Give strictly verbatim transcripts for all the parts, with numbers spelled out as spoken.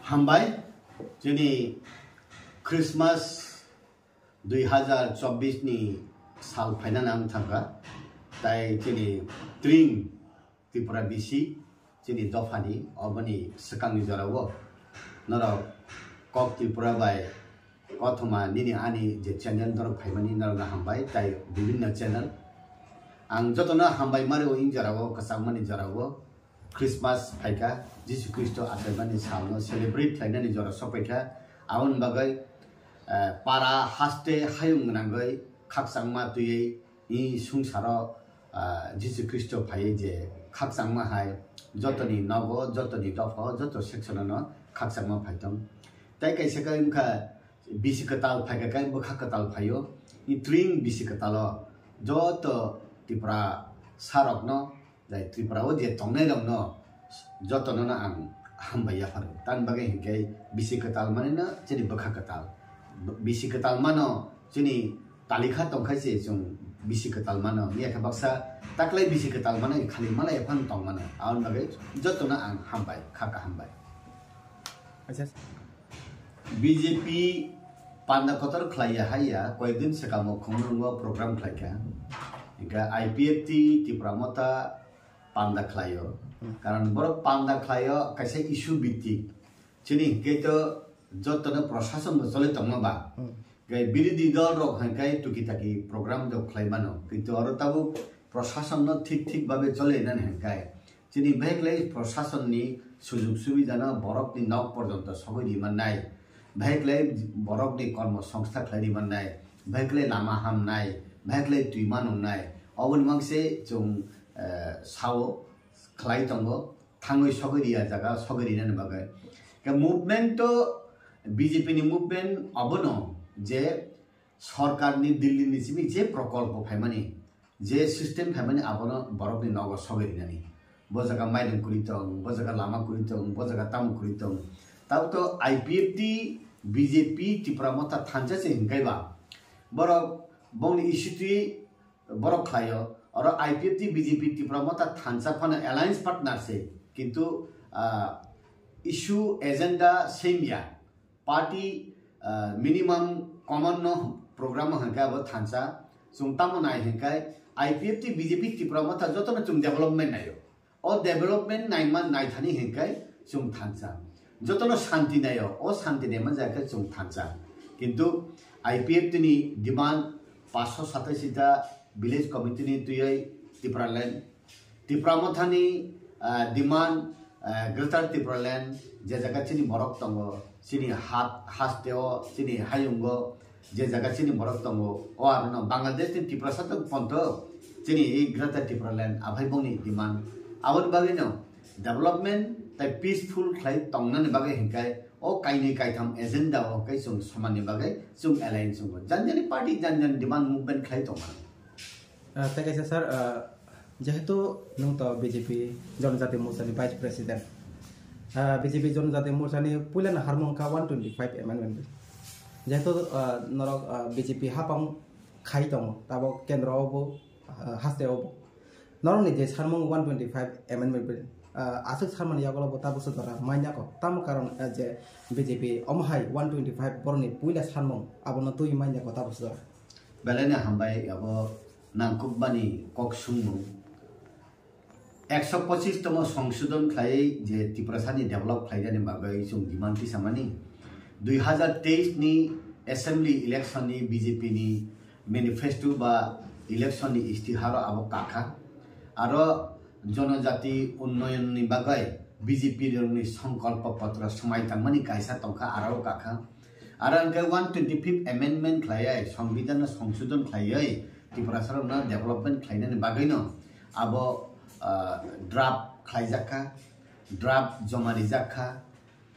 Hambai, chini Christmas dui hazar chobbish ni sal phaina nang thangkha, tai chini tring Tripura bisi chini dophani oboni swkangni jorao norok Kok Tripura bai kothoma nini ani je channel norok phaimani norokno hambai, tai bibinno channel. Ang jotono hambai mari o in jorao, kwchangmani jorao. Christmas phaikha, Jisu Khristo achaimani salno celebrate khlainani jora sokphaikha. Aboni bagwi, eh, para haste hayung gwnangwi khakchangma twiwi i sungsaro, ah, Jisu Khristo phaiwi je khakchangma hai jotoni nogo, jotoni dopha, joto section-o no khakchangma phaitong. Tai kaisa khe wngkha bisi kwtal phaikha khe bwkha kwtal phaio. I tring bisi kwtalo joto Tripura sarokno, jai Tripura o je tongnai rokno jotono no ang hambai yapharo. Tamni bagwi hinkhe bisi kwtal manino chini bwkha kwtal. B-, bisi kwtal mano chini talikha tongkhai se chwng bisi kwtal mano. Yakhe baksa taklai bisi kwtal mano khali malai phano tong mano. Aboni bagwi jotono ang hambai, kha kaham bai. Acha. B J P panda kotor khlaiya haiya, koyekdin swkamo Khumulwngo program khlaikha. Hinkhe I P F T Tipra Motha panda khlaio. Hmm. Karon borok panda khlaio kaisa issue bhitik. Chini hinkhe to jotono prosason bo choli tongma ba. Hmm. Hinkhe birodhi dol rok hinkhe tuki taki program rok khlai mano. Kintu oro tabuk prosason no thik thik babe choli nani hinkhe. Chini bhai khlai prosasonni sujug subidano borokni nok porjonto sogwi ri mannai, bhai khlai borokni kormo songstha khlai ri mannai, bhai khlai lama hamnai, bhai khlai twi manwngnai, oboni mangse chwng, eh, sao khlai tongo, thangwi sogwi ri a jaga sogwi rinani bagwi. Ke movement to B J P ni movement obono je sorkarni Delhi ni simi je prokolpo phaimani, je system phaimani abono borokni nogo sogwi rinani. Bo jaga mairum kwrwi tong, bo jaga lama kwrwi tong, bo jaga tamo kwrwi tong. Tabuk to I P F T, B J P, Tipra Motha thansa se hinkhe ba. Borok bongni issue twi borok khlaio. Oro I P F T, B J P, Tipra Motha thansa phano alliance partner se. Kintu, ah, issue agenda same ya. Party, ah, minimum common no program o hinkhe abo thansa. Chwng tamo nai hinkhe I P F T, B J P, Tipra Motha jotono chwng development naio. O development naima naithani hinkhe chwng thansa. Jotono shanti naio, o shanti naima jaya khe chwng thansa. Kintu I P F T ni demand paanch sho satais ta village committee ni twiwi Tipraland Tipra Mothani, ah, demand, ah, Greater Tipraland, je jaga chini borok tongo, chini hat, hasteo, chini hayungo, je jaga chini borok tongo, o arono Bangladesh ni Tiprasa tong ponto, chini i Greater Tipraland, aphai bongni demand. Aboni bagwino development tai peaceful khlai tongnani bagwi hinkhe o kainwi kaitham agenda o hinkhe chwng somanni bagwi chwng alliance wngo. Jani jani party jani jani demand movement khlai tongmano. Ah, tei kaisa sir, ah, jehetu nwng to B J P Jonojati Morcha ni Vice President, ah, B J P Jonojati Morcha ni puila no harmung kha one twenty five amendment. Jehetu, ah, norok, ah, B J P hapang khai tongo, tabok kendro o bo, ah, haste o bo. Norok ni je sarmung one twenty five amendment, ah, aswk sarmani yagulo bo tabuk se jora manya ko. Tamo karon, ah, je B J P omo hai one twenty five borok ni puila sarmung abono twi manya ko tabuk se jora. Belai no hambai abo nangkukmani kok sungmung. Ekso pochis tomo songsodon khlaiwi je Tiprasani develop khlainani bagwi chwng demand tisamani. Dui hazar teis ni assembly election ni B J P ni manifesto ba election ni istiharo abo kakha. Aro jonojati unnoyon ni bagwi B J P rokni songkolpo potro swmai tangmani kaisa tongkha, aro kakha. Aro hwnkhe one twenty fifth amendment khlaiwi, Songbidanno songsodon khlaiwi, Tiprasarokno development khlainani bagwino abo, ah, draft khlaijakha, draft joma rijakha,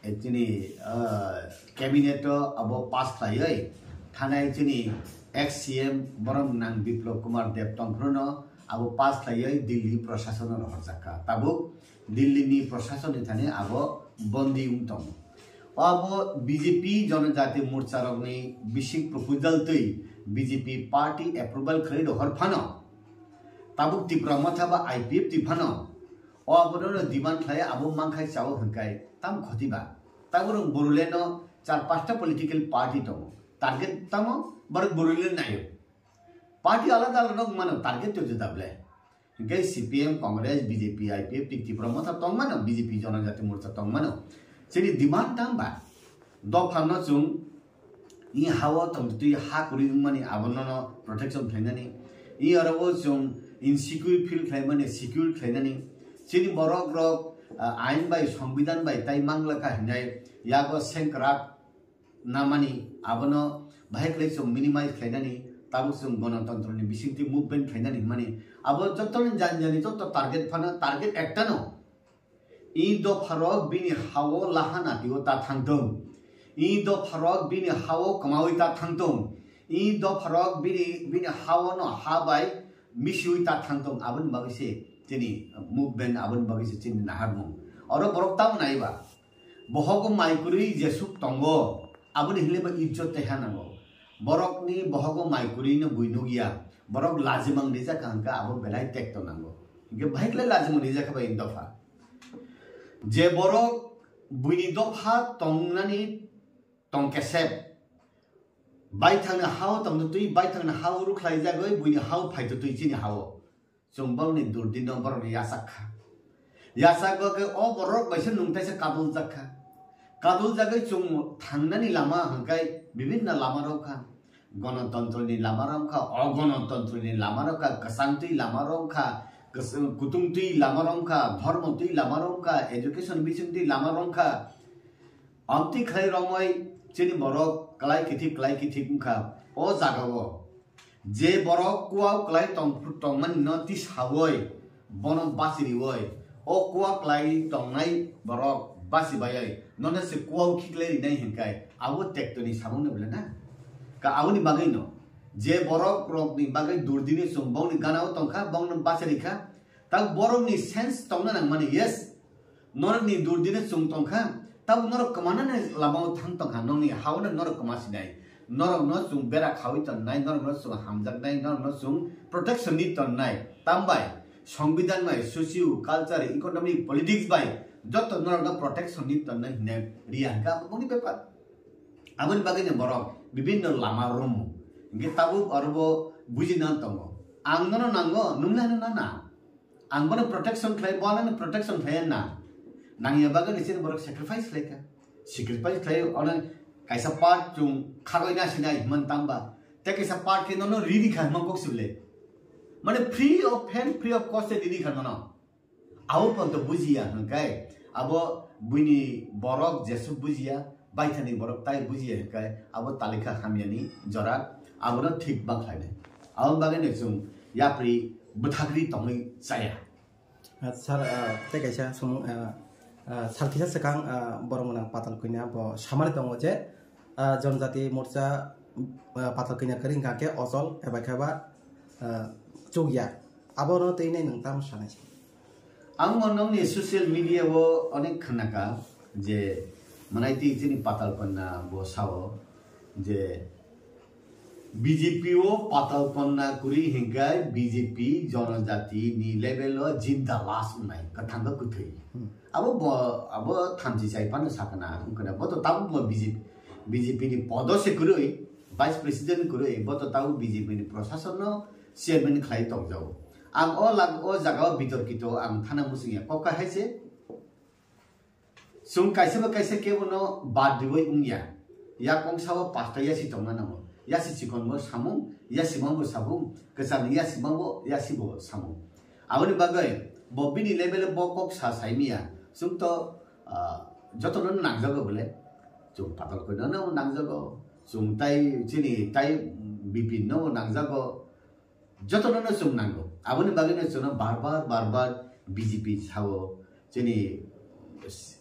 eh, chini, ah, cabinet o abo pass khlaiwi, thanai chini ex C M borok nang Biplab Kumar Deb tongphruno abo pass khlaiwi Delhi prosasono rohorjakha. Tabuk Delhi ni prosason ni thani abo bondi wng tongo. O abo B J P Jonojati Morcha rokni bising proposal twi B J P party approval khlai rohor phano, tabuk Tipra Motha ba I P F T phano O abono no demand khlai, abo mankhai chao hwnkhai tam khoti ba. Taborok Bodoland no char pasta political party tongo. Target tamo borok Bodoland naio. Party alada alada wng mano, target to juda ble. Hingke C P M, Congress, B J P, I P F, Tipra Motha tong mano, B J P Janajati Morcha tong mano. Chini demand tam ba. Dopha no chwng i hao tongtwi ha kwrwi wngmani abono no protection khlainani. I oro o chwng insecure feel khlaimani secure khlainani. Chini borok rok, ah, ain bai, songbidhan bai tai manglakha hinai yago sengkrak namani abono bahai khlai chwng minimize khlainani, tabuk chwng gonotontro ni bisingtwi movement khlainani hwnmani. Abo jottoni jani jani jotto target phano target ektano. I dopharok bini hao lahana tio ta thangtong. I dopharok bini hao kwmawi ta thangtong. I dopharok bini, bini hao no ha bai misiwi ta thangtong. Aboni bagwi se chini movement, aboni bagwi se chini naharmung. Oro borok tamo naiba. Bohogo mai kwrwi jesuk tongo, aboni hinle ba ijjot teha nango. Borokni bohogo mai kwrwi no bui nukya. Borok lajimang rijak hwnka abo belai tekto nango. Hingke bahai khlai lajimang rijak ba in dopha. Je borok buini dopha tongnani tong kesep. Baithangni hao tongtwi, baithangni hao rukhlai jagwi buini hao phaitwi chini hao. Chwng borokni durdino borokni yachak kha. Yachak bagwi o borok bai se nwng taisa kaduljak kha. Kaduljagwi chwng thangnani lama hwnkhe bibinno lama rok kha. Gonotontroni lama rok kha, ogonotontroni lama rok kha, kwchangtwi lama rok kha, kwchwng-, kutungtwi lama rok kha, dhormotwi lama rok kha, education bisingtwi lama rok kha. Amtwi khlai romwi chini borok kwlai kithik, kwlai kithik wngkha. O jagao je borok kuao kwlai tong-, tongmani no tisawi bono bachiriwi, o kua kwlai tongnai borok bachibai nono se kuao khiklai rinai hinkai abo tektoni samung no bole na. Ka aboni bagwi no je borok rokni bagwi durdini chwng bongni ganao tongkha, bongno bachirikha, tak borokni sense tongna nangmani, yes, norokni durdino chwng tongkha, tabuk norok kwmanani lamao thang tongkha, nokni haono norok kwma sinai, norokno chwng bera khaui tonnai, norokno chwng hamjaknai, norokno chwng protection ni tonnai, tambai, songbidhan bai, socio culture, economic, politics bai joto norokno protection ni tonnai hinwi riya hwnkha, abo bongni bepar. Aboni bagwino borok bibinno lama romo, hwnkhe tabuk orobo bujina tongo, ang nono nango, nwng nai nana. Ang bono protection khlai, bo ano protection khlai na. Nangya bagwi ni chini borok sacrifice khlai kha. Sacrifice khlai ono kaisa part chwng khagoi na sinai himman tamba. Te kaisa part khe nono ridi kha himman kok sibile. Mane free of hand, free of cost e ridi kha nono. Abo ponto bujiya hwnkai. Abo buini borok jesuk bujiya. Baithani borok tai bujiya hwnkhe abo talikha hamyani jora abono thik ma khlainai. Aboni bagwino chwng yapri bwthagri tongwi chaya. Ah, sir, ah, tei kaisa sumung, ah, ah, sal kisa swkang, ah, borok mwnang Patal Kanya bo samani tongo je, ah, Janajati Morcha, ah, Patal Kanya kwrwi hwnkha khe Ochol eba khe ba, ah, chukya. Abono twi nai nwng tamo sanai se? Ang bo nokni social media o onek khnaka je mwnai twi chini Patal Kanya bo sao je B J P o Patal Kanya kwrwi hinkhe B J P Janajati ni level o jinda lash wngnai, kwthang khe kwthwi. Hmm. Abo bo, abo thamchi chai phano sakna wngkha, bo to tabuk bo B J P, B J P ni podo se kwrwi, Vice President kwrwi, bo to tabuk B J P ni prosason no chairman khlai tongjago. Ang o lag-, o jaga o bitorkito ang thana muchung ya, kok hai se. Chwng kaisa ba kaisa kebo no bad riwi wngya. Ya kongsa o pasta yasi tongna nango. Yasi chikon bo samung, yasi mang bo samung, kwchang yasi mang bo, yasi bo samung. Aboni bagwi bo bini level o bo kok sa sai miya. Chwng to, ah, joto no nangjago bole. Chwng Patal Kanya no nangjago. Chwng tai chini tai Bipin no nangjago. Jotono no chwng nango. Aboni bagwi no chwngno bar bar, bar bar B J P sao, chini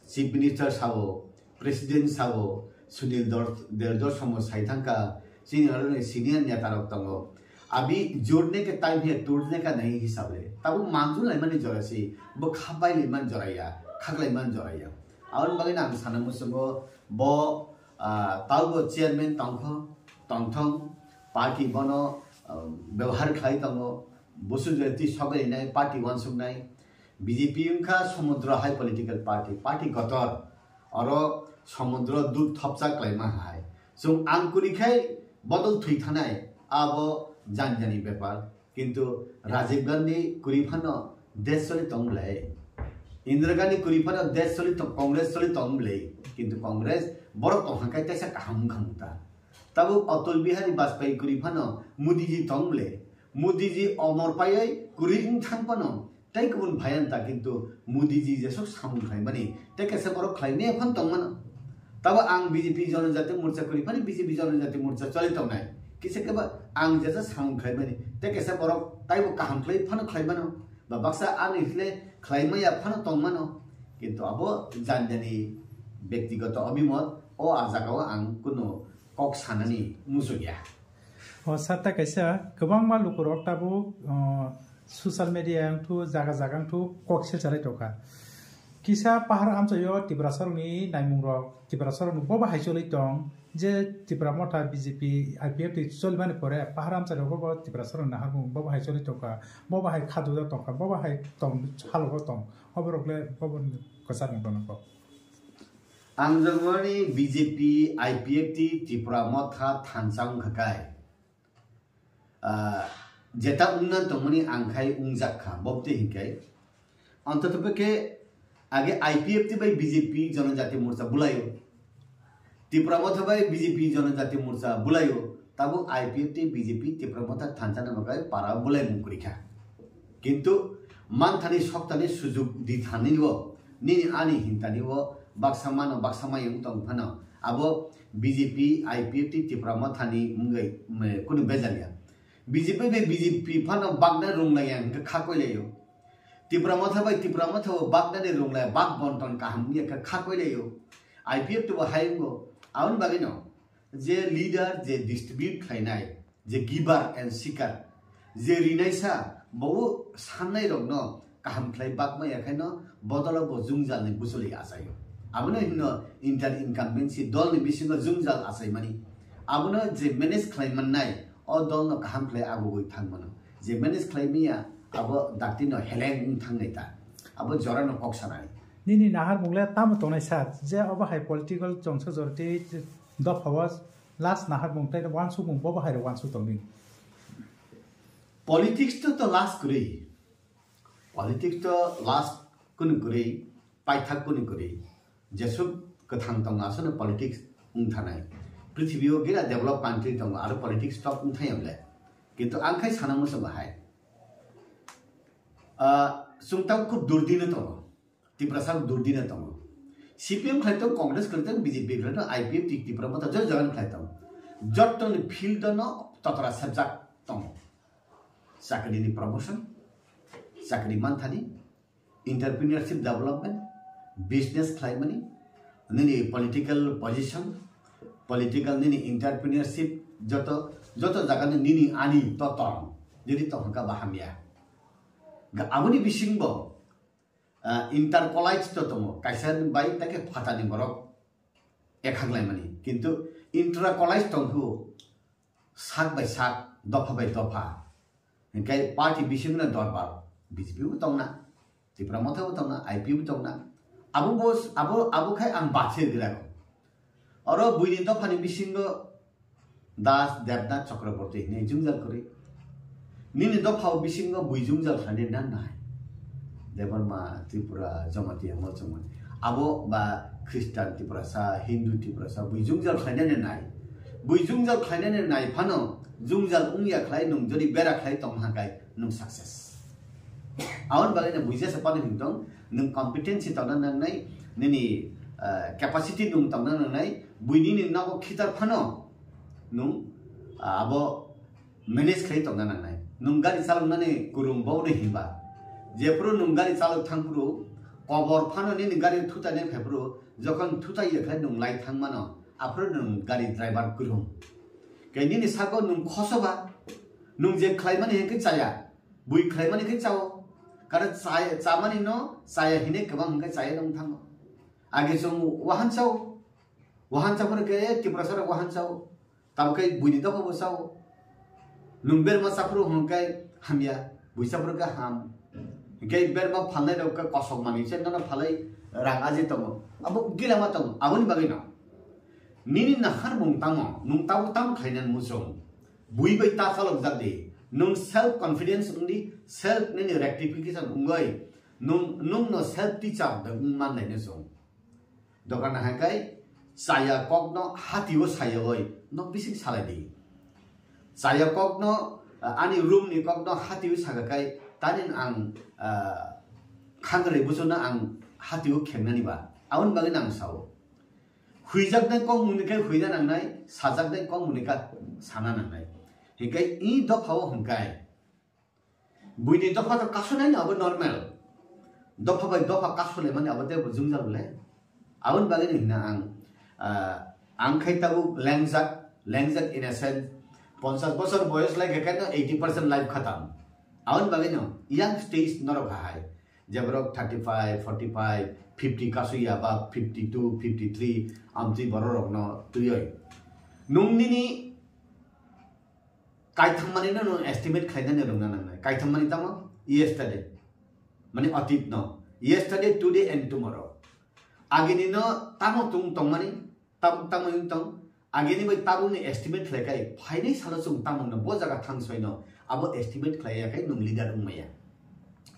Chief Minister sao, President sao, Sunil Dor-, Derdor somo sai thangkha, chini aro ni senior neta rok tongo. Abhi jodne ke time hai toodne ka nahi hisab hai. Tabuk manjul laimani jora se, bo khabai laiman jora ya, khaklaiman jora ya. Aboni bagwi no ang sana muchungo bo, ah, taubo chairman tongkho, tongthong, party bono, ah, bebohar khlai tongo, busu jati sogwi nai, party wansuk nai, B J P wngkha somudro hai political party, party kotor, oro somudro dud thopsa klaima hai. Chwng ang kwrwi khai bodol thwi thanai, abo janjani bepar. Kintu Rajiv Gandhi kwrwi phano desh choli tong bwlai. Indira Gandhi kwrwi phano desh choli tong, Congress choli tong bwlai. Kintu Congress borok tong hwnkhe teisa kaham wngkha mung ta. Tabuk Atal Bihari Vajpayee kwrwi phano Modi ji tong bwlai. Modi ji omor paiwi kwrwi wng thang phano tei kubun phai wng ta, kintu Modi ji jesuk samung khlaimani tei kaisa borok khlai maya phano tong mano. Tabo ang B J P Janajati Morcha kwrwi phano B J P Janajati Morcha choli tongnai. Kisa khe ba ang jesa samung khlaimani tei kaisa borok taibo kaham khlai phano khlai mano. Ba baksa ani hile khlai maya phano tong mano. Kintu abo janjani bektigoto obimot, o a jagao ang kunu kok sanani muchung ya. O sata kaisa kwbangma lukurok tabuk, o, social media wngthu, jaga jaga wngthu kok silsalai tongkha. Kisa pahar amchaio Tiprasarokni naimungrok, Tiprasarokno bo bahai choli tong, je Tipra Motha B J P I P F T cholimani pore pahar amchaio bo Tiprasarokni naharmung bo bahai choli tongkha, bo bahai khadujak tongkha, bo bahai tong, halogo tong, oborok le bo kwchar wng tongkha. Ang jongmani B J P, I P F T, Tipra Motha thansa wngkha kai. Ah, jeta wngna tongmani ang khai wngjak kha, bobte hinkai. Antoto pekhe age I P F T bai B J P Janajati Morcha bulaio. Tipra Motha bai B J P Janajati Morcha bulaio. Tabuk I P F T, B J P, Tipra Motha thansa nangma kai para bulai mung kwrwi kha. Kintu manthani soktani sujuk di thani o, nini ani hintani o baksa mano baksa mayung tong phano abo B J P, I P F T, Tipra Mothani wngwi, mm, kunu bejal ya. B J P bai B J P phano bakna rung lai ya hwnkhe kha koi lai o. Tipra Motha bai Tipra Motha o baknani rung lai, bak bonton kaham wngya khe kha koi lai o. I P F T bo hai wngo. Aboni bagwi no je leader je distribute khlainai, je giver and seeker, je rinaisa, bo sannai rokno kaham khlai bakma ya khaino bodolo bo jungjalni buchuli achaio. Abono hino inter incumbency dolni bisingo jungjal achaimani. Abono je manage khlai mannai, o dolno kaham khlai agugwi thang mano. Je manage khlai manya, abo daktino heleng wng thangnai ta. Abo jorano kok sanai. Nini naharmung le tamo tongnai sir, je obo hai political chongsa jorti dophao last naharmung tei wansukmung bo bahai rok wansuk tongdi. Politics to, to last kwrwi. Politics to last kunu kwrwi, paithak kunu kwrwi. Jesuk kwthang tong aswkno politics wng thanai. Prithibi o gira develop country tongo, aro politics tok wng thai le. Kintu ang khai sana muchungo hai. Ah, chwng tamo khub durdino tongo. Tiprasa durdino tongo. C P M khlai tong, Congress khlai tong, B J P khlai tong, I P F T, Tipra Motha jot jagan khlai tong. Jottoni field no totra sebjak tongo. Chakrini promotion, chakri manthani, entrepreneurship development, business khlaimani, nini political position, political nini entrepreneurship, joto, joto jagani nini ani to tong, nini to hwnkha ba hamya. Ga-, aboni bisingbo, ah, inter college to tongo, kaisa bai take phatani borok ekhak laimani, kintu intra college tongkhu sak bai sak, dopha bai dopha. Hinkhe party bisingno dorbar, B J P bo tongna, Tipra Motha bo tongna, I P bo tongna. Abo bo, abo, abo khai ang bathir girago. Oro buini dophani bisingo Das, Debnath, Chakraborty hinwi jwngjal kwrwi. Nini dophao bisingo bui jwngjal khlainai na nai? Debbarma, Tripura, Jamatia, Mochamani. Abo ba Khristan Tiprasa, Hindu Tiprasa, bui jwngjal khlainani nai. Bui jwngjal khlainani nai phano, jwngjal wngya khlai nwng jodi bera khlai tong hakai nwng success. Aboni bagwi no bui jesa pano himtong, nwng competency tongna nangnai, nini, ah, capacity nwng tongna nangnai, bui nini nogo khitar phano nwng, ah, abo manage khlai tongna nangnai. Nwng gari chaloknani kwrwng bo hwnwi himba. Jephuru nwng gari chalok thangphuru, kobor phano nini gari thutai nai phaiphuru, jokhon thutai ya khlai nwng lai thang mano, aphuru nwng gari driver kwrwng. Khe nini sako nwng khosoba, nwng je khlaimani hinkhe chaya, bui khlaimani khe chao. Karon chaya, chamani no chaya hinwi kwbang hinkhe chaya nwng thango. Age chwng wahan chao, wahan chaphuru khe Tiprasa rok wahan chao. Tamo khe buini dopha bo sao. Nwng berma chaphuru hwn khe hamya, bui chaphuru khe ham. Hinkhe berma phalnai rok khe kosok manwi se nono phalai rang aji tongo. Abo gila ma tongo. Aboni bagwi no. Nini nakhar mung tamo, nung tabuk tamo khlainani muchung. Bui bai ta chalok jak di. Nung self confidence wng di, self nini rectification wngwi. Nung, nung no self teacher de wng man nai no chwng. Dokan hai kai chaya kokno hatio sayoi no bising salai di. Chaya kokno, ah, ani room ni kokno hatio saka kai tanin ang, ah, khangre buchona ang hatio khengnani ba. Aboni bagwi nang sao. Huijaknai kok muni kai huina nangnai, sajaknai kok muni ka sana nangnai. Hikai i dophao hwngkai. Buini dopha to kasunai no abo normal. Dopha bai dopha kasunai mani abo tei bo jwngjal le. Aboni bagwi no hina ang, ah, ang khai tabuk lengjak, lengjak in a sense, ponchas bosor boyos lai khe no eighty percent life khatam. Aboni bagwi no young stage norok hai. Jeborok thirty five, forty five, fifty kasuya ba fifty two, fifty three amtwi borok rokno twioi. Nung nini kaitham mani no nung estimate khlainani rwngna nangnai. Kaitham mani tamo? Yesterday. Mani atit no. Yesterday, today and tomorrow. Agini no tamo tung tongmani, tabuk tamo yung tong. Agini bai tabuk ni estimate khlai kai. Phainai salo chwng tamo no bo jaga thang soi no. Abo estimate khlai ya kai nung leader wng maya.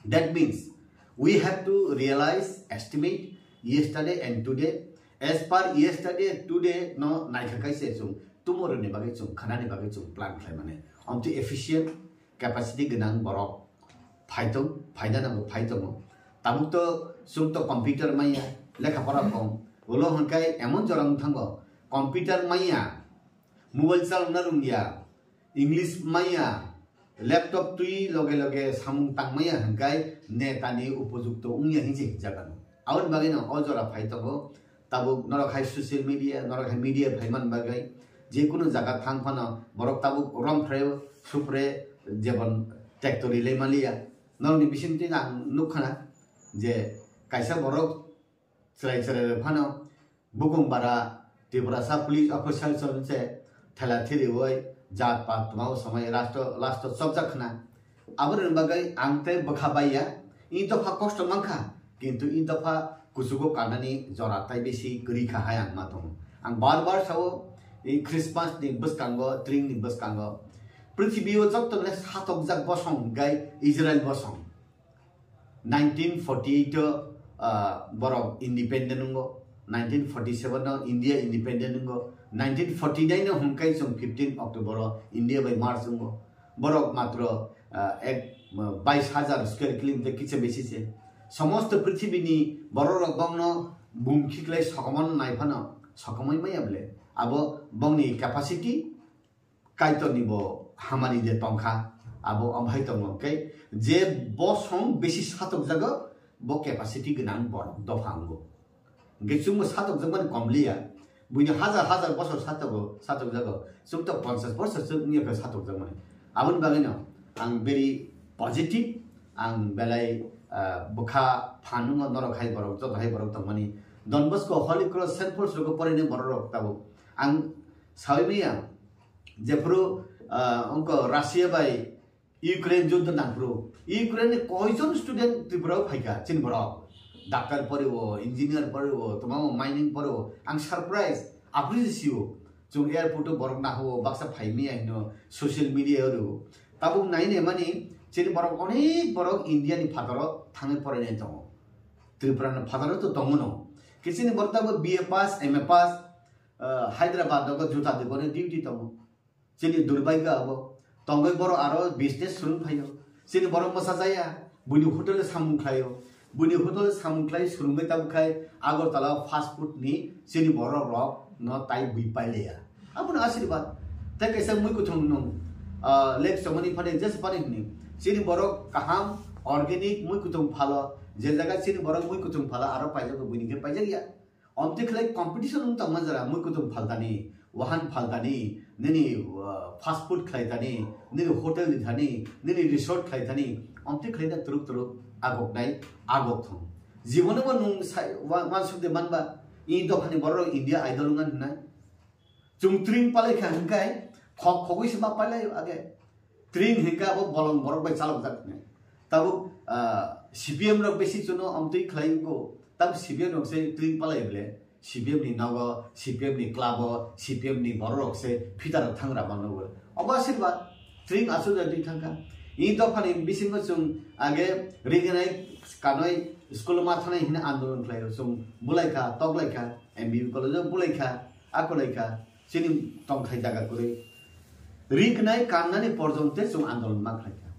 That means we have to realize, estimate yesterday and today. As per yesterday, today no naikha kai se chwng tomorrow ni bagwi chwng khanani bagwi chwng plan khlai mane. Amtwi efficient, capacity gwnang borok phai tong, phaida nango phai tongo. Tabuk to chwng to computer maya, lekha pora kong. Ulo hwnkai emon jora wng thango, computer maya, mobile chalokna rwngya, English maya, laptop twi loge loge samung tang maya hwnkai netani upojukto wngya hinwi hinjak ano. Aboni bagwi no o jora phai tongo. Tabuk norok hai social media, norok hai media phaiman bagwi je kunu jaga thang phano borok tabuk rom phre supre jebon tektori le maliya. Norokni bisingtwi ang nukha na je kaisa borok chwrai chwrai phano bukung bara Tiprasa police officer se thela thiriwi jat pat tuma samai last last chopjak khna. Aboni bagwi ang tei bwkha baiya, i dopha kosto mankha, kintu i dopha kuchugo kanani jora tai bisi kwrwi kha hai ang ma tongo. Ang bar bar sao, i Christmas ni bwskango, tring ni bwskango, prithibi o joto le satokjak bosong hwnkhe Israel bosong. Nineteen forty eight o, ah, borok independent wngo, nineteen forty seven o India independent wngo, nineteen forty nine o hwnkai chwng fifteen October o India bai merge wngo. Borok matro, ah, ek, bais hajar square kilometer kicha besi se. Somosto prithibini borok rok bongno bum khiklai sokomon nai phano sokomoi maya bole. Abo bongni capacity Kaitorni bo hamari de tongkha, abo amhai tongo, khe je bosong besi satokjago, bo capacity gwnang borok dopha wngo. Hwnkhe chwngbo satokjakmani kom liya, buino hajar hajar bosor satogo, satokjago, chwng to ponchas bosor chwng wngya khe satokjakmani. Aboni bagwino ang very positive, ang belai, ah, bwkha phan wngo norok hai borok, joto hai borok tongmani. Don Bosco, Holy Cross, Saint Paul's rogo porinai borok rok tabuk. Ang saui maya, Jephuru, ah, wngkha Russia bai Ukraine juddo nangphuru, Ukraine ni koijon student Tripura o phaikha, chini borok. Doctor poriwo, engineer poriwo, twmamo mining poriwo. Ang surprise, aphuru se sio. Chwng airport o borok nahuo, baksa phai maya hino social media o rwo. Tabuk nai naimani, chini borok onek borok India ni phataro thangwi porainai tongo. Tripura ni phataro to tongo no. Khe chini borok tabuk B A pass, M A pass, ah, Hyderabad o juta diboni duty tongo. Chini durbagyo abo. Tongwi borok aro business swrwng phaio. Chini borok mwsajaya, buini hotel o samung khlaio. Buini hotel o samung khlai swrwngwi tabuk khai Agartala o fast food ni chini borok rok no tai bui pailiya. Abono asirwad. Tei kaisa mui kuthung nung, ah, lek chomani phani jesa phani hwnwi. Chini borok kaham organic mui kuthung phalo. Je jaga chini borok mui kuthung phalo aro paijago buini khe paijakya. Omtwi khlai competition wng tongma jora, mui kutung phaltani, wahan phaltani, nini, uh, fast food khlaitani, nini hotel rithani, nini resort khlaitani, omtwi khlai da turuk turuk agoknai agok thung. Jibono bo nung sai, wa-, wansuk de manba, i dophani borok rok India Idol wngna hinai. Chwng tring palai kha hwnkhai, khok khogwi se ma palai age. Tring hwnka abo bolong borok bai chalok jak hinai. Tabuk, ah, C P M rok besi chuno amtwi khlai go, tam C P M rok se tring palai bele, C P M ni nogo, C P M ni club o, C P M ni borok rok se phita rok thang ra mano. Obo asirba tring asu da twi thangka. I dophani bisingo chung age rignai kanoi school ma thanai hina andolon khlai chung bulai kha, tok lai kha, M B B college o bulai kha, akolai kha, chini tongthai jaga kwrwi. Rignai kannani porjonte chung andolon ma khlai kha.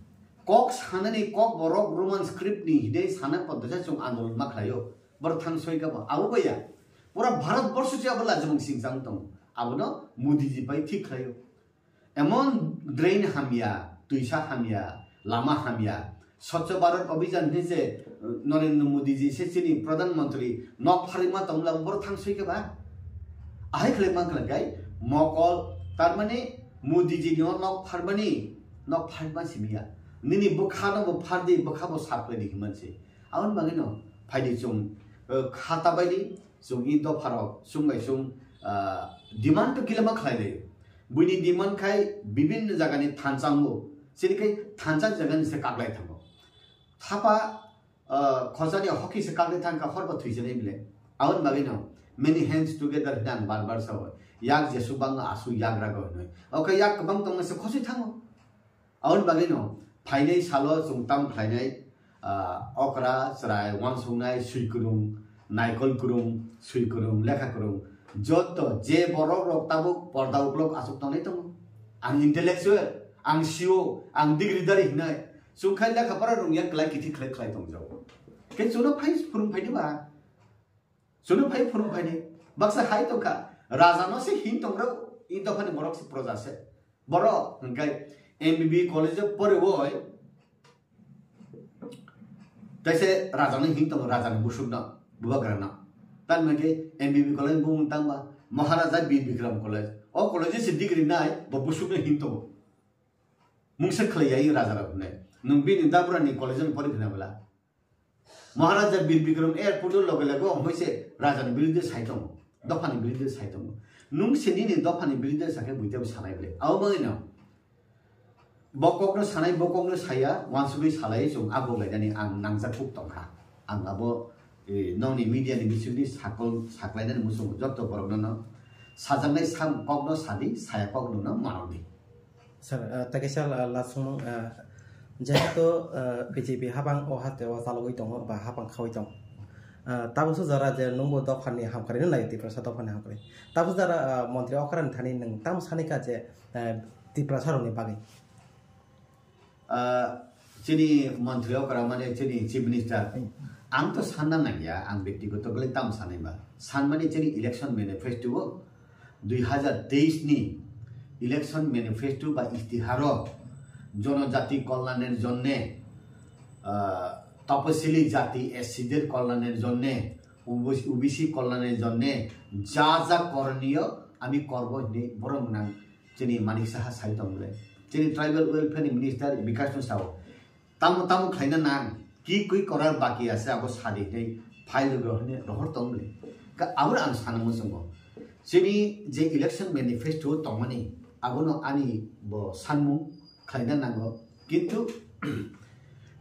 Kok sanani kok borok Roman script ni hidai sana poddosa chung andolon ma khlaio. Bor thang soi kha bo. Abo baya. Pura Bharat borsho se abo lajimung singjang tong. Abono Modi ji pai thik khlaio. Emon drain hamya, twisa hamya, lama hamya. Swachh Bharat Abhijan hinwi se, uh, Narendra Modi ji se chini Pradhan Mantri nok pharima tongla bor thang soi kha ba. Ahai khlai man khlai kai mokol, tar mane Modi ji ni nok pharmani, nok pharma simiya. Nini bwkha no bo phar di, bwkha bo sap khlai di himan se. Aboni bagwi no phai di chung, uh, khata bai di, chung i dopha rok, chung bai chung, uh, demand to kilama khlai lai. Buini demand khai bibinno jagani thansa wngo. Chini khai thansa jagani se kaklai thango. Thapa, ah, khojani hoki se kaklai thangkha, horbo thwijanai bile. Aboni bagwi no many hands together hwnwi ang bar bar sao. Yak jesuk bangno aswk yak rago hwnwi. Oke, yak kwbang tongma se khosoi thango. Aboni bagwi no phainai salo chung tam khlainai, ah, okra, chwrai, uansuknai, swi kwrwng, naikol kwrwng, swi kwrwng, lekha kwrwng, joto je borok rok tabuk porda uklok aswk tongnai tongo. Ang intellectual, ang C E O, ang degree dari hinai. Chwng khai lekha pora rwngya, klai kithi khlai khlai tongjago. Khe chwngno phai phwrwng phaidi ba? Chwngno phai phwrwng phaidi. Baksa hai tongkha, raja no se hin tongrok, i dophani borok se proja se. Borok hwnkhe M B B college o poriwoi, tei se raja no hin tongo, raja ni busuk no, bubagra no. Tan hwnkhe M B B college bumung tangba, Maharaja Bir Bikram College. O college se degree nai, bo busuk no hin tongo. Mungsa khlai ya i raja rok hwnwi. Nwng bini dabra ni college no pori khna bwla. Maharaja Bir Bikram airport o loge loge o hoi se raja ni birudde sai tongo. Dopha ni birudde sai tongo. Nwng se nini dopha ni birudde sakhe buitebo sanai bwle. Abo bagwi no. Bo kok no sanai, bo kok no saya, wansugwi salai chung abo gaidani ang nangjak kuk tongkha. Ang abo, eh, nokni media ni bisingtwi sakol, saklainani muchungo joto borok no no sajaknai sam kok no sadi, saya kok no no manokdi. Sir, ah, tei kaisa la-, last swngmung, ah, jehetu, ah, B J P habang o hate o chalogwi tongo ba habang khaui tongo. Ah, tabuksa jora je nwngbo dophani hamkrai no nai, Tiprasa dophani hamkrai. Tabuksa jora, ah, montri okra ni thani nwng tamo sani kha je, ah, Tiprasa rokni bagwi? Ah, chini montri okra mane chini chief minister. Hmm. Ang to sanna nangya, ang bektigoto bwlai tamo sanai ba. Sanmani chini election manifesto o dui hajar teis ni election manifesto ba istiharo jonojati kolyaner jonne, ah, tapasili jati S C der kolyaner jonne, O B C, O B C kolyaner jonne ja ja koroniyo ami korbo hinwi borok nang chini Manik Saha sai tong le. Chini tribal welfare ni minister Bikash no sao. Tamo tamo khlaina nang, ki kui korar baki ase abo sadi hinwi file rohor, rohor tong le. Ka abo ang sana muchungo. Chini je election manifesto tongmani, abono ani bo sanmung khlaina nango. Kintu,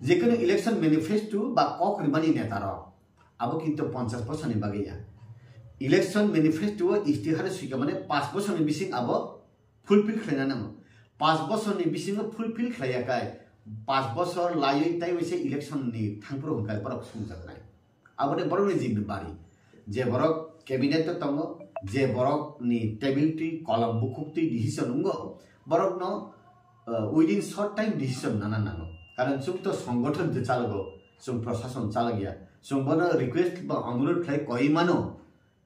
je kono election manifesto ba kok rimani neta rok, abo kintu ponchash bosor ni bagwi ya. Election manifesto o istihar swika mane panch bosor ni bising abo fulfill khlaina nango. Panch bosor ni bisingo fulfill khlaiya kai, panch bosor laiwi taiwi se election ni thangphuru hwnkhe borok sumjaknai. Aboni borokni jimmebari. Je borok cabinet o tongo, je borok ni table twi kolom bukhuk twi decision wngo, borokno, uh, within short time decision nana nango. Karon chwng to songgothon de chalogo, chwng prosason chalogya. Chwng bono request ba onurodh khlai koi mano.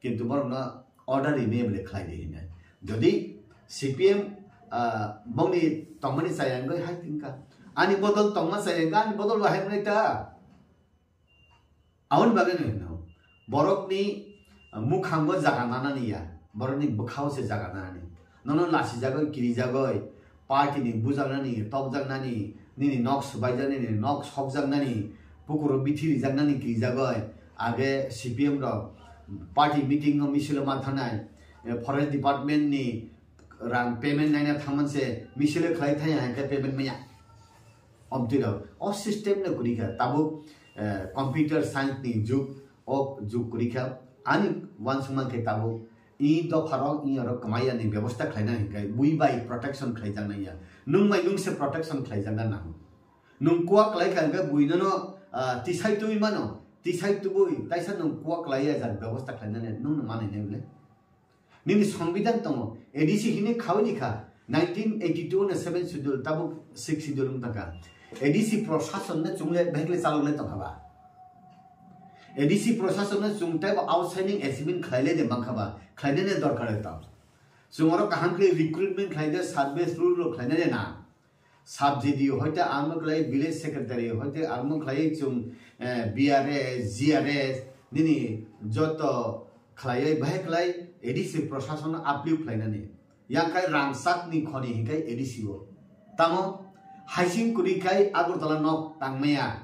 Kintu borokno order email khlai di hinai. Jodi C P M, ah, bongni tongmani chayangwi hai tingka. Ani bodol tongma chayangwi ani bodol bo hai mwnai ta. Aboni bagwi no hino. Borokni, ah, mukhango jaga nanani ya. Borokni bwkhao se jaga nanani. Nono lasijagwi, kirijagwi, party ni bujaknani, tokjaknani, nini nok swbaijak, nini nok sokjaknani, pukuro bithi rijaknani kirijagwi, age C P M rok party meeting o misilo ma thanai, eh, forest department ni rang payment naina thangman se misilo khlai thaya hwnkhe payment maya. Omtwi rok, o system no kwrwi kha, tabuk eh, computer science ni jug, o jug kwrwi kha. Ani uansukma khe tabuk i dopha rok i oro kwmai ya ni bebosta khlaina hinkhe bui bai protection khlaijaknai ya. Nwng bai nwng se protection khlaijakna nango. Nwng kuak lai kha hinkhe bui nono, ah, tisai twi mano, tisai tubui taisa nwng kuak lai ya jar bebosta khlainani nwng no manai nai bole. Nini songbidhan tongo, A D C hini khawi ni kha, nineteen eighty-two no seven schedule, tabuk six schedule wng tangkha. A D C prosason no chungle behekle chalok le tongkha ba. A D C prosason no chung tei bo outstanding achievement khlai le de mankha ba, khlai le de dorkar le tong. Chung oro kaham khe recruitment khlai de, service rule rok khlai de na. Sub G D O hoite ang khlai, village secretary hoite ang khlai chung, eh, B R S, G R S, nini joto khlaiwi bahai khlai A D C prosason no uplift khlainani. Yang khai rangchak ni khoni hinkai A D C o. Tamo haising kwrwi khai Agartala nok tangmaya.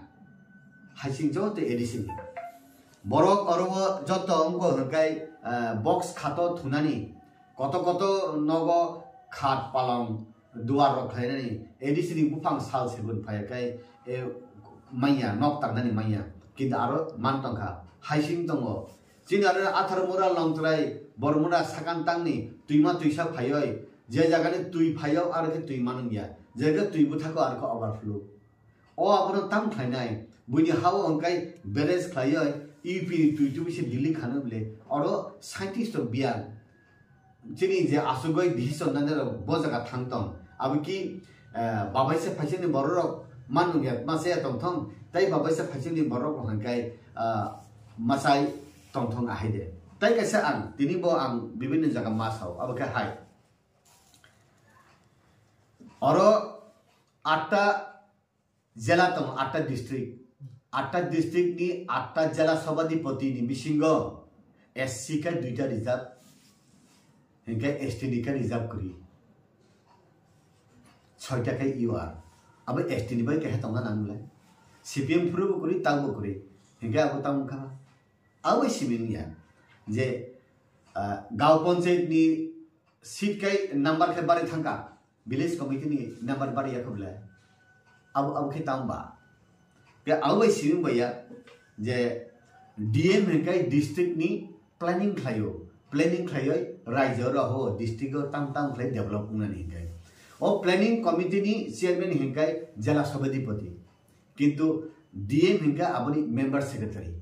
Haising joto A D C ni. Borok oro o joto wngkha hinkai, eh, box khato thunani. Koto koto nogo khat palong duar rok khlainani A D C ni buphang sal segun phaiya khai, eh, manya, nok tangnani manya. Kintu aro man tongkha. Haising tongo. Chini aro Atharmura, Longtrai, Bormura sakantangni twima twisa phaioi, je jagani twi phaio aro khe twi manung ya, je jagani twi bwthako aro khe overflow. O abono tam khlainai, buini hao hwnkhai balance khlaioi, U P ni twi tubui se Delhi khano bile, oro scientist rok biya. Chini je asugoi decision nanai rok bo jaga thang tong. Abo ki, eh, babaisa phaisani borok rok man nung ya, masa ya tong thong. Tai babaisa phaisani borok rok hwnkhai, ah, masai tong thong ahai de. Tai kaisa ang, tini bo ang bibinno jaga ma sao. Abo khe hai. Oro atta jela tongo, atta district. Atta district ni atta jela sobadipoti ni bisingo S C khe duita reserve, hinkhe S T ni khe reserve kwrwi. Soita khe U R. Abo S T ni bai kaisa tongna nang le. C P M phuru bo kwrwi, tang bo kwrwi. Hinkhe abo tang wngkha. Abo simi wngya je, ah, gaon panchayat ni seat kai number khe bari thangka, village committee ni number bari ya khe bole. Abo, abo khe tang ba. Ke abo bai simi bai ya je D M hwnkhai district ni planning khlaio, planning khlaioi rajyo roho district o tang tang khlai develop wngnani hwnkhai. O planning committee ni chairman hwnkhai jela sobadipoti. Kintu D M hwnkhai aboni member secretary.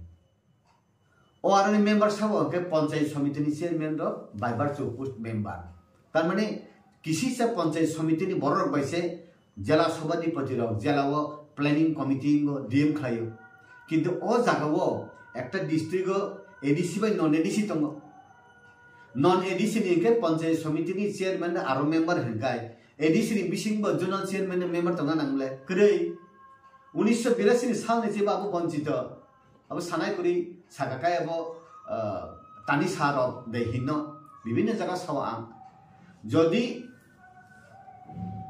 O aroni member sabo hwnkhe Panchayat Samiti ni chairman rok by virtue of post member. Tar mane kisisa Panchayat Samiti ni borok rok bai se jela sobadipoti rok jela o planning committee o D M khlaio. Kintu o jaga o ekta district o A D C bai non A D C tongo. Non A D C ni hwnkhe Panchayat Samiti ni chairman aro member hwnkhai A D C ni bising bo zonal chairman ni member tongna nang le kwrwi. Unisho birasi ni sal ni jeba abo bonchito. Abo sanai kwrwi saka kai abo, ah, tani sa rok de hinno bibinno jaga sao ang. Jodi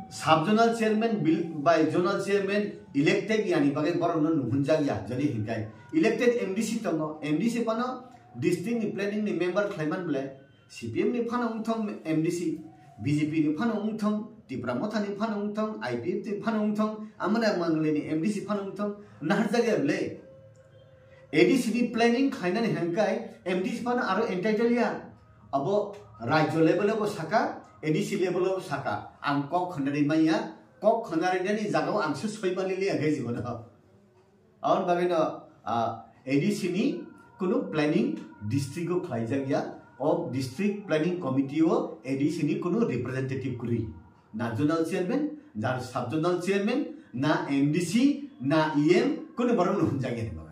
sub zonal chairman bil-, bai zonal chairman elected yani bagwi borok no nuhunjak ya, jodi hinkai elected M D C tongo, M D C phano district ni planning ni member khlaiman bole C P M ni phano wngthong M D C, B J P ni phano wngthong, Tipra Motha ni phano wngthong, I P F T ni phano wngthong, amani mangle ni M D C phano wngthong, naharjak ya bole. A D C ni planning khlainani hwnkhai M D C phano aro entitled ya. Abo rajyo level o bo saka, A D C level o bo saka. Ang kok khwnari manya, kok khwnari nani jaga o ang se soi mali liya gai jibono. Aboni bagwi no, ah, A D C ni kunu planning district o khlaijak ya. O district planning committee o A D C ni kunu representative kwrwi. Na zonal chairman, na sub zonal chairman, na M D C, na E M, kunu borok no hwnjak ya ni bagwi.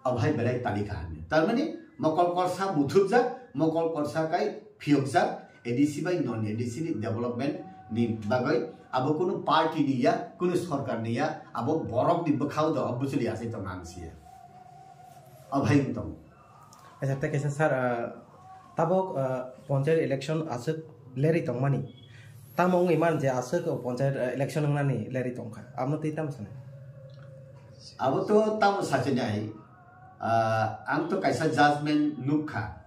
Abo hai belai tali kha hwnwi. Tar mani mokol korsa muthupjak, mokol korsa kai phiyokjak, A D C bai non A D C ni development ni bagwi abo kunu party ni ya, kunu sorkar ni ya, abo borok ni bwkhao do bwchwlwi achai tong ang siya. Abo hai wng tong. Acha, tei kaisa sir, ah, tabok, ah, panchayat election aswk lerwi tongmani. Tamo wngwi man je aswk panchayat, ah, election wngnani lerwi tongkha. Amo twi tamo sanai? Abo to tamo sachinai. Ah, ang to kaisa judgment nukha.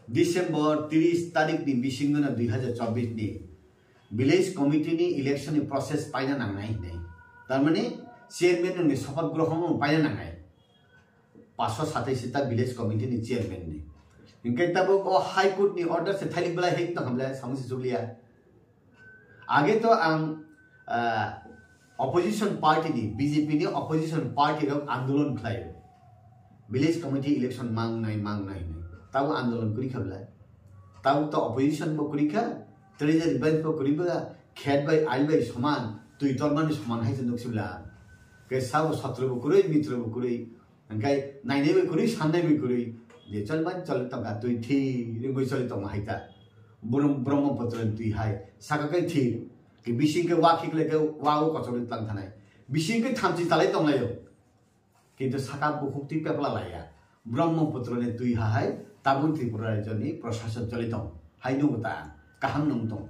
December tris tarik ni bisingo no dui hazar chobbish ni village committee ni election ni process paina nangnai hinwi. Tar mani Chairman ni sopat grohon paina nangnai. Paso satai sita village committee ni chairman ni. Hingke tabuk o High Court ni order se thailik belai hek tong hamle samung se chukliya. Age to ang, ah, opposition party ni, B J P ni opposition party rok andolon khlai. Village committee election mang nai, mang nai hinwi. Tabo andolon kuri kha belai. Tabo to opposition bo kuri kha, treasury bench bo kuri kha, khet bai ail bai soman, twi tormani soman hai se nuk sibla. Ke sabo satro bo kuri, mitro bo kuri. Hingkai nainai bai kuri, sannai bai kuri. Je chol man chol tong ka twi thi, ri bai chol tong hai ta. Brum-, Brahmaputra ni twi hai. Saka kai thi. Ke bising ke wa khik le ke wa o kochok tlang thanai. Bising ke thamchi talai tong lai yo. Kintu saka bukhuk twi pepla laiya. Brahmaputra ni twi hahai tabuk Tripura rajyo ni prashason choli tong. Hai nung ta kaham nung tong.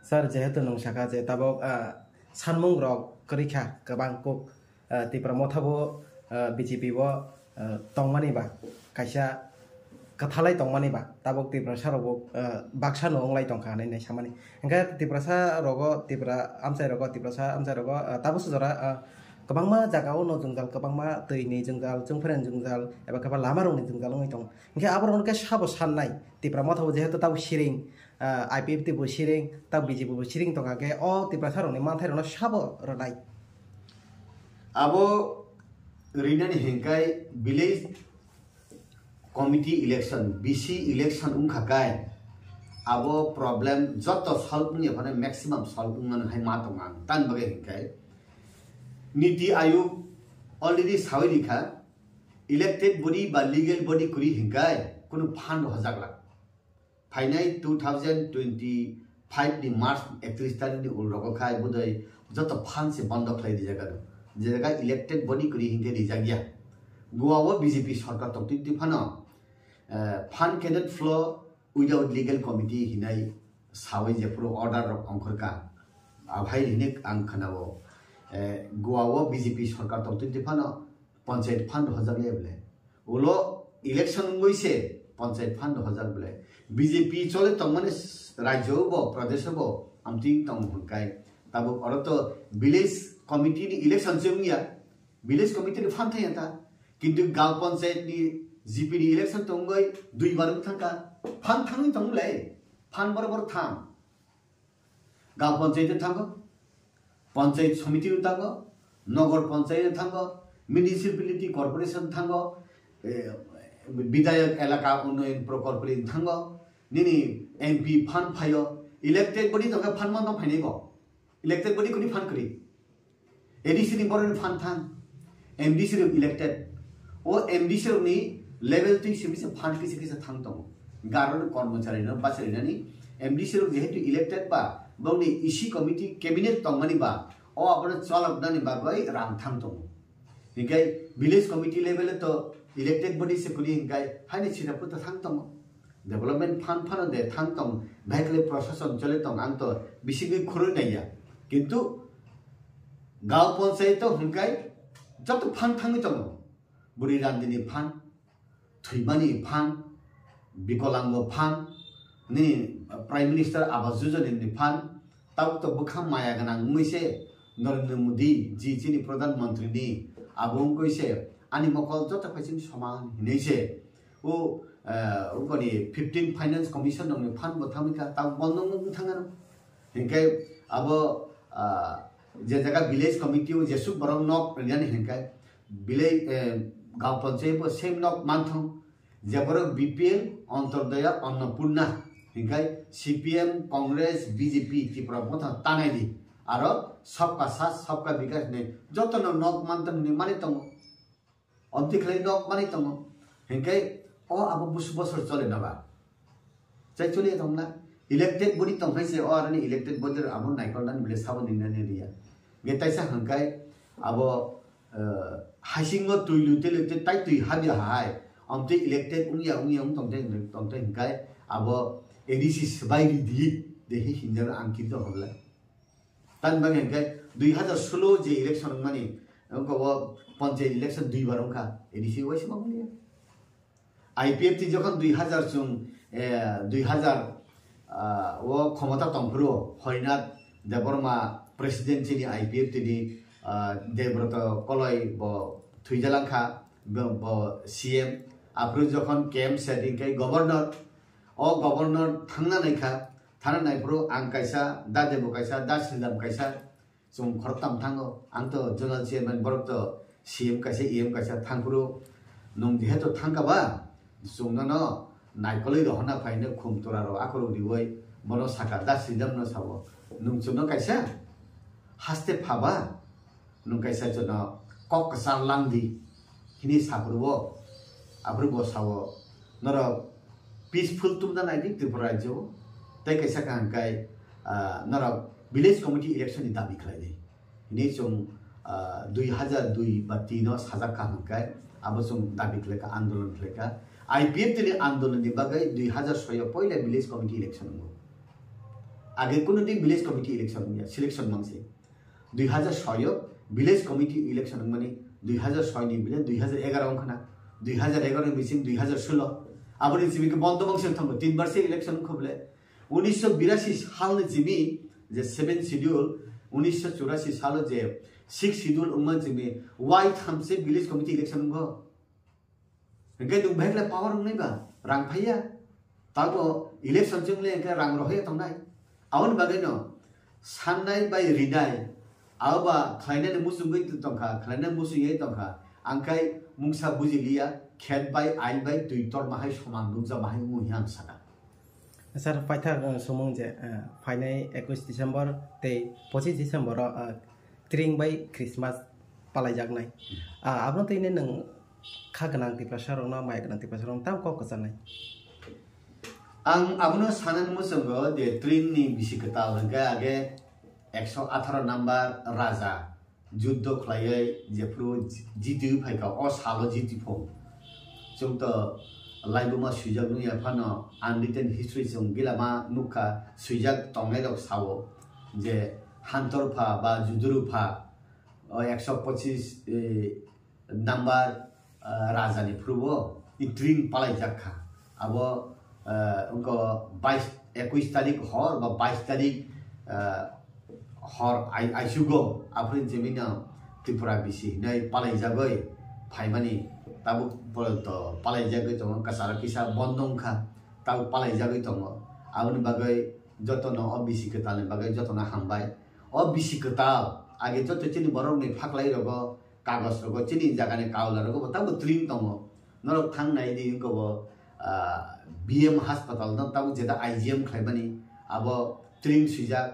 Sir, jehetu nung saka je tabuk, ah, sanmung rok kwrwi kha kwbang kuk, ah, Tipra motha bo, ah, B J P bo, ah, tongmani ba kaisa kwthalai tongmani ba tabuk Tiprasa rok bo, ah, baksa no wnglai tongkha hinwi nai samani. Hingkhe Tiprasa rogo, Tipra amchai rogo, Tiprasa amchai rogo, ah, tabuk se jora, ah, kwbangma jaga o no jwngjal, kwbangma twi ni jwngjal, chwngphreng jwngjal, eba khe ba lama rok ni jwngjal wngwi tongo. Hingkhe abo rok no khe sabo sannai, Tipra motha bo jehetu tabuk siring, ah, I P F T bo siring, tabuk B J P bo siring tongkha khe o Tiprasa rok ni manthai rok no sabo rwnai. Abo rinani hingkai village committee election, V C election wngkha kai, abo problem joto solve wngya phano maximum solve wngmano hai ma tongo ang. Tamni bagwi hingkai Niti Ayog already sawi rikha, elected body ba legal body kwrwi hingkai kunu fund hojak lak. Phainai two thousand twenty-five ni March ektrish tarikh ni ulrogo khai budai joto fund se bondo khlai rijak aro. Je jaga elected body kwrwi hinkhe rijak ya. Goa o B J P sarkar tongtwi twi phano, eh, fund cannot flow without legal committee hinai sawi jephuru order rok ongkhorkha. Aphai hinwi ang khnao, eh, Goa o B J P sarkar tongtwi twi phano panchayat fund hojak le bole. Ulo election wngwi se panchayat fund hojak bole. B J P chole tongmani s-, rajyo bo, pradesh bo amtwi tong hwnkai. Tabuk oro to village committee ni election se wngya. Village committee ni fund thangya ta. Kintu gaon panchayat ni G P ni election tongwi dui bar wng thangkha. Fund thangwi tong le. Fund borok borok thang. Gaon panchayat thango, panchayat samiti thango, nogor panchayat thango, municipality corporation thango, eh, bidayak elaka unnayan prokolpo thango, nini M P fund phaio, elected body tongkha fund man tong phainai bo, elected body kuni fund kwrwi. A D C ni borok ni fund thang, M D C rok elected. O M D C rok ni level twi simi se fund kisa kisa thang tongo. Garo ni kormochari no bachari nani M D C rok jehetu elected ba, bongni E C committee cabinet tongmani ba, o abono cholok nani bagwi rang thang tongo. Hinkhe village committee level to elected body se kuni hinkhe haini sida puta thang tongo. Development fund phano de thang tong, bhai khle prosason chole tong, ang to bisingwi khurui naiya. Kintu gaon panchayat to hwnkai joto fund thangwi tongo. Buri randini fund, thwimani fund, bikolango fund, ni Prime Minister Awas Yojana ni fund, Tabuk to bwkha maya gwnang wngwi se Narendra Modi ji chini Pradhan Mantri ni abo wngwi se ani mokol joto phaising soman hinwi se o, eh, uboni fifteen Finance Commission rokni fund bo thangwi kha, tabuk bondo wngwi thang ano. Hinkhe abo, ah, je jaga village committee o jesuk borok nok rinani hinkhe village, eh, gaon panchayat bo same nok manthong. Jeborok B P L, Antyodaya, Annapurna, hinkhe C P M, Congress, B J P, Tipra Motha tanai di. Aro Sabka Saath, Sabka Vikas hinwi jotono nok mantan hinwi mani tongo. Omtwi khlai nok mani tongo. Hinkhe o abo bus bosor chole na ba. Chai chole tongna. Elected body tongphai se o aroni elected body rok abo naikol nani bile sabo ninani riya. Ge taisa hinkhe abo eh, haisingo twi lute lute tai twi habya hai. Amtwi elected wngya wngya wng tongte tongte hinkhe abo A D C swbai ridi de hi hinjak ang kinto hobla. Tan bang hinkhe dui hazar solo je election wngmani wngkha o panchayat election dui bar wngkha A D C waisa ma wngya. I P F T jokhon dui hazar chung, eh, dui hazar, ah, o khomota tongphuru Horinath Debbarma President chini I P F T ni, ah, Debroto Koloi bo thwijalangkha, bo, bo C M. Aphuru jokhon K M setting khe governor, o governor thangna naikha, thangna naiphuru ang kaisa, da Debo kaisa, da Sridham kaisa, chwng khoroktham thango. Ang to zonal chairman, borok to C M kaisa, E M kaisa, thangphuru nwng jehetu thangkha ba, chwng nono naikolwi rohorna phaino khum tora rok akhorok riwi bono saka, da Sridham no sabo, "Nwng chwngno kaisa haste phaba, nwng kaisa chwngno kok kwchar lang di," hini saphuru bo, aphuru bo sao, "Norok peaceful tubuna nai di Tripura rajyo o, tei kaisa kaham kai, ah, norok village committee election ni dabi khlai di." Hini chwng, ah, dui hazar dui ba tin o sajak kaham kai, abo chwng dabi khlai kha, andolon khlai kha. I P F T ni andolon ni bagwi dui hazar soi o poila village committee election wngo. Age kuno din village committee election wngya, selection mangse. Dui hazar soi o village committee election wngmani, dui hazar soi ni bile dui hazar egaroh wngkhana, dui hazar egaroh ni bising dui hazar solo. Aboni simi khe bondo mangse thangbo, tin bar se election wngkha bile. Unisho birasi salni simi je seven schedule, unisho churasi salo je six schedule wngma simi, wai thamse village committee election wngkho. Hingke nwng bahai khlai power wngnai ba, rang phaiya. Tabo election chwng le hingke rang rohorya tongnai. Aboni bagwi no sannai bai rinai, abo ba khlainani muchungwi tongkha, khlainani muchungwi tongkha. Angkhai mungsa bujiliya, khet bai, ain bai, twi tor mahai soman nukja mahai wngwi ang sakha. Sir, paithak, uh, sumung je, uh, phainai ekush December tei pochis December o, uh, tring bai Christmas palaijaknai. Ah, abono twi nwng kha gwnang Tiprasa rokno, maya gwnang Tiprasa rokno tamo kok kwcharnai. Ang abono sanani muchungo je tring ni bisi kwtal hwnkhe age ekso atharo number raja juddo khlaiwi jephru ji-, jitiwi phaikha, o salo jiti phung. Chwng to laibuma swijak nungya phano, unwritten history chwng gila ma nukha, swijak tongnairok sao je Hantorpha ba Judurupha, o ekso pochis, eh, number, ah, raja ni phuru bo i tring palaijak kha. Abo, ah, wngkha bais, ekush tarik hor ba bais tarik, ah, hor ai-, aisugo aphuru chimino Tripura bisi hinwi palaijagwi phaimani tabuk porjonto palaijagwi tongo, kwcharo kisa bondo wngkha, tabuk palaijagwi tongo. Aboni bagwi jotono o bisi kwtalni bagwi jotono hambai. O bisi kwtal age joto chini borokni phaklai rogo kagoj rogo chini jagani kaula rogo bo tabuk tring tongo. Norok thang nai di wngkha bo, ah, B M hospital no tabuk jeta I G M khlaimani abo tring swijak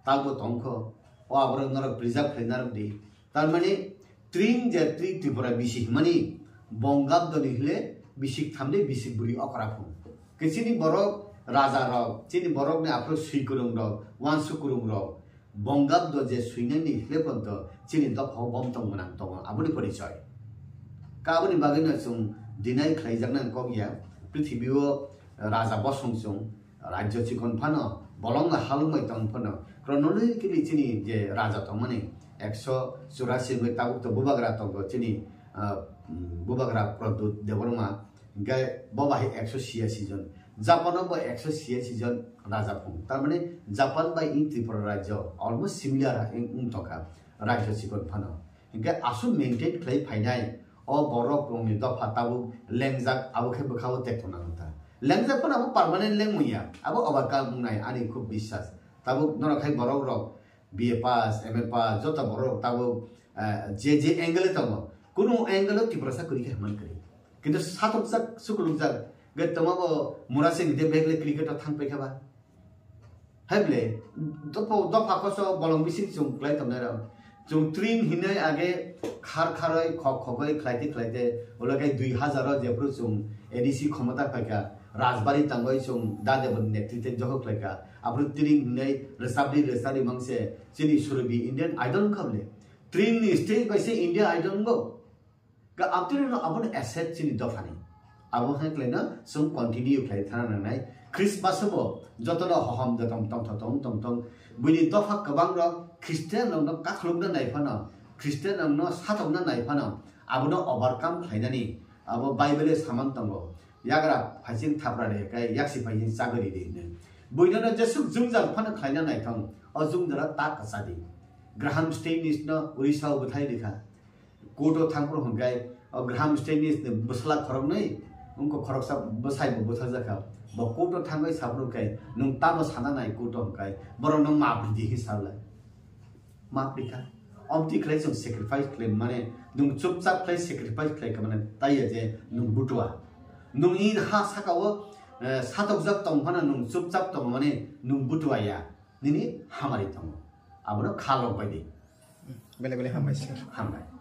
tabuk tongkho. O aborok norok preserve khlai narwk di. Tarmani tring je tring Tripura bisik hwnmani Bongabdo ni hile bisik tham de bisik bwrwi okra phung. Khe chini borok raja rok, chini borok ni aphuru swi kwrwng rok, wansuk kwrwng rok, Bongabdo je swinani hile ponto chini dopha o bom tong gwnang tongo, aboni porichoi. Ka aboni bagwi no chwng deny khlaijaknai kok ya, prithibi o raja bosong chwng rajyo chikon phano, bolong no halwng bai tong phano, chronologically chini je raja tongmani ekso churasi wngwi tabuk to bubagra tongo chini, ah, mm, bubagra Pradyut Debbarma, hingke bo bahai ekso chiyasi jon. Japan o bo ekso chiyasi jon raja phung. Tar mane Japan bai in Tripura rajyo almost similar wng, wng tongkha rajyo chikon phano. Hingke aswk maintain khlai phainai o borok rokni dopha tabuk lengjak, abo khe bwkha o tek tongna nang ta. Lengjak phano abo permanent lengmung ya, abo overcome wngnai ani khub biswas. Tabuk norok hai borok rok B A pass, M A pass, joto borok tabuk, eh, je je angle tongo, kunu angle o Tiprasa kwrwi khe hwnman kwrwi. Kintu satokjak, sukulukjak, ge tongma bo mura se nide bag le cricket o thang paikha ba. Hai ble, dopha, dopha koso bolong bising chwng kwlai tongnai rok. Chwng tring hinai age khar kharoi, khok khogoi, khlaite khlaite, ulo kai dui hazar o jephru chwng A D C khomota phaikha, Rajbari tangoi chwng Dadeboni netrite joho khlaikha. Aphuru tring hinai rwchapdi rwchari mangse chini Surobi Indian Idol wngkha ble. Tring ni stage bai se India Idol wngkha. Ga amtwino abono asset chini dophani. Abo hai khlaino chwng continue khlai thana nangnai. Christmas bo jotono hohom jotom tongtho tong tong tong. Buini dopha kwbang rok Christian rokno kakhulukna nai phano, Christian rokno satokna nai phano, abono overcome khlainani abo Bible-o samang tongo. Yagra phaising thapra de kai yaksi phaising chagri de hinwi. Buinono jesuk jwngjal phano khlaina naithong, o jwngjalo ta kwchadi. Graham Staines no Orissa o bwthai rikha. Court o thangphuru hwnkhe o Graham Staines ni bwsla khoroknwi wngkha, khoroksa bwsai bo bwthakjakha. Bo court o thangwi saphuru khe nwng tamo sana nai court o hwnkhe borok no map ridi hi salai. Map rikha. Omtwi khlai chwng sacrifice khlai mane nwng chupchap khlai sacrifice khlai kha mane taiya je nwng butua. Nwng i ha saka o eh, satokjak tong phano nwng chupchap tong mane nwng butua ya. Nini hamari tongo. Abono khalok bai di. Bele bele hambai sir. Hambai.